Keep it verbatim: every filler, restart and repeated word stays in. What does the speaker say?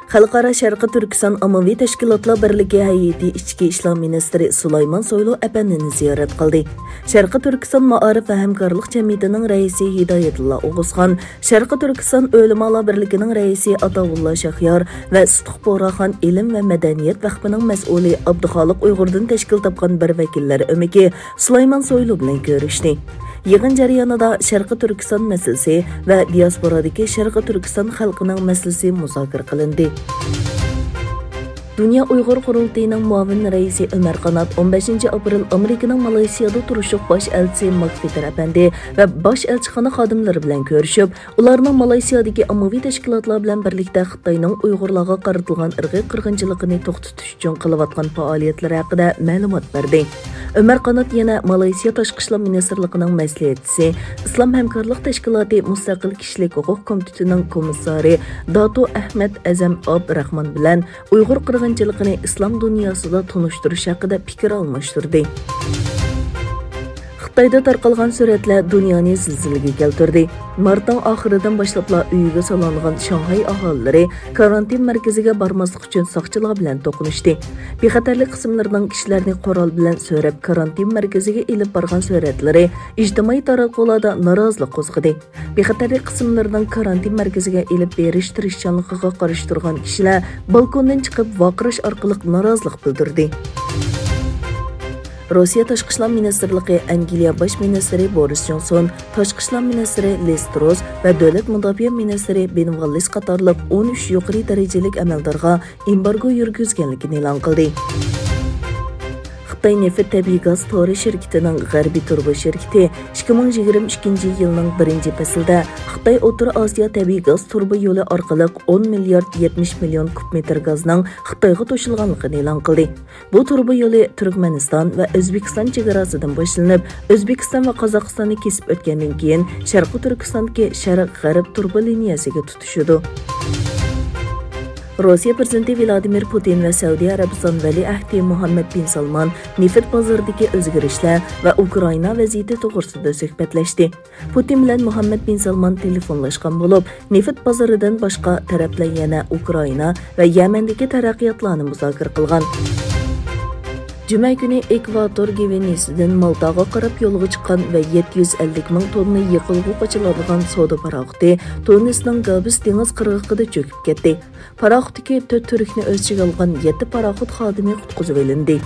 خەلقئارا شەرقىي تۈركىستان ئاممىۋى تەشكىلاتلار بىرلىكى ھەيئىتى ئىچكى ئىشلار مىنىستىرى سۇلايمان سويلۇ ئەپەندىنى زىيارەت قىلدى. شەرقىي تۈركىستان مائارىپ ۋە ھەمكارلىق جەمئىيىتىنىڭ رەئىسى ھىدايەتۇللا ئوغۇزخان، شەرقىي تۈركىستان ئۆلىمالار بىرلىكىنىڭ رەئىسى ئاتاۋۇللا شاخيار ۋە سۇتۇق بوراخان ئىلىم ۋە مەدەنىيەت ۋەقپىنىڭ مەسئۇلى ئابدۇخالىق ئۇيغۇردىن تەشكىل تاپقان بىر ۋەكىللەر ئۆمىكى سۇلايمان سويلۇ بىلەن كۆرۈشتى. يىغىن جەريانىدا شەرقىي تۈركىستان مەسىلىسى ۋە دىياسپورادىكى شەرقىي تۈركىستان خەلقىنىڭ مەسىلىسى مۇزاكىرە قىلىندى. دۇنيا ئۇيغۇر قۇرۇلتىيىنىڭ مۇئاۋىن رەئىسى ئۆمەر قانات ئون بەشىنچى ئاپرېل ئامېرىكىنىڭ مالايسىيادا تۇرۇشلۇق باش ئەلچىسى ماك پىتېر ئەپەندى ۋە باش ئەلچىخانا خادىملىرى بىلەن كۆرۈشۈپ، ئۇلارنىڭ مالايسىيادىكى ئاممىۋى تەشكىلاتلار بىلەن بىرلىكتە خىتاينىڭ ئۇيغۇرلارغا قارىتىلغان ئىرقىي قىرغىنچىلىقىنى توختىتىش ئۈچۈن قىلىۋاتقان پائالىيەتلىرى ھەققىدە مەلۇمات بەردى. ئۆمەر قانات يەنە مالايسىيا تاشقى ئىشلار مىنىستىرلىقىنىڭ مەسلىھەتچىسى، ئىسلام ھەمكارلىق تەشكىلاتى مۇستەقىل كىشىلىك ھوقۇق كومىتېتىنىڭ كومىسسارى داتۇ ئەھمەد ئەزەم ئاب راخمان بىلەن ئۇيغۇر قىرغىنچىلىقىنى ئىسلام دۇنياسىدا تونۇشتۇرۇش ھەققىدە پىكىر ئالماشتۇردى. خىتايدا تارقالغان سۈرەتلەر دۇنيانى زىلزىلىگە كەلتۈردى. مارتنىڭ ئاخىرىدىن باشلاپلا ئۆيىگە سولانغان شاڭخەي ئاھالىلىرى كارانتىن مەركىزىگە بارماسلىق ئۈچۈن ساقچىلار بىلەن توقۇنۇشتى. بىخەتەرلىك قىسىملىرىنىڭ كىشىلەرنى قورال بىلەن سۆرەپ كارانتىن مەركىزىگە ئېلىپ بارغان سۈرەتلىرى ئىجتىمائىي تاراتقۇلاردا نارازىلىق قوزغىدى. بىخەتەرلىك قىسىملىرىنىڭ كارانتىن مەركىزىگە ئېلىپ بېرىش تىرىشچانلىقىغا قارشى تۇرغان كىشىلەر بالكوندىن چىقىپ ۋارقىراش ئارقىلىق نارازىلىق بىلدۈردى. روسىيە تاشقى ئىشلار مىنىستىرلىقى ئەنگلىيە باش مىنىستىرى بورىس جونسون، تاشقى ئىشلار مىنىستىرى لىز تروس ۋە دۆلەت مۇداپىئە مىنىستىرى بېن ۋاللېس قاتارلىق ئون ئۈچ يۇقىرى دەرىجىلىك ئەمەلدارغا ئېمبارگو يۈرگۈزگەنلىكىنى ئېلان قىلدى. خىتاي نېفىت تەبىئىي گاز تورى شىركىتىنىڭ غەربىي تۇرۇبا شىركىتى ئىككى مىڭ يىگىرمە ئىككىنچى يىلنىڭ بىرىنچى پەسلىدە خىتاي ئوتتۇرا ئاسىيا تەبىئىي گاز تۇرۇبا يولى ئارقىلىق ئون مىليارد يەتمىش مىليون كۇب مېتىر گازنىڭ خىتايغا توشۇلغانلىقىنى ئېلان قىلدى. بۇ تۇرۇبا يولى تۈركمەنىستان ۋە ئۆزبېكىستان چېگراسىدىن باشلىنىپ، ئۆزبېكىستان ۋە قازاقىستاننى كېسىپ ئۆتكەندىن كېيىن، شەرقىي تۈركىستاندىكى شەرق غەرب تۇرۇبا لىنىيەسىگە تۇتىشىدۇ. روسىيە پىرېزىدېنتى ۋلادىمىر پۇتىن ۋە سەئۇدى ئەرەبىستان ۋەلىئەھدى مۇھەممەد بىن سالمان نېفىت بازىرىدىكى ئۆزگىرىشلەر ۋە ئۇكرائىنا ۋەزىيىتى توغرىسىدا سۆھبەتلەشتى. پۇتىن بىلەن مۇھەممەد بىن سالمان تېلېفونلاشقان بولۇپ، نېفىت بازىرىدىن باشقا تەرەپلەر يەنە ئۇكرائىنا ۋە يەمەندىكى تەرەققىياتلارنى مۇزاكىرە قىلغان. جۈمە كۈنى ئېكۋاتور گۋىنېسىدىن مالتاغا قاراپ يولغا چىققان ۋە يەتتە يۈز ئەللىك مىڭ توننا يېقىلغۇ قاچىلانغان سودا پاراخوتى تۇنىسنىڭ گابىس دېڭىز قىرغىقىدا چۆكۈپ كەتتى. پاراخوتتىكى تۆت تۈركنى ئۆز ئىچىگە ئالغان يەتتە پاراخوت خادىمى قۇتقۇزۇۋېلىندى.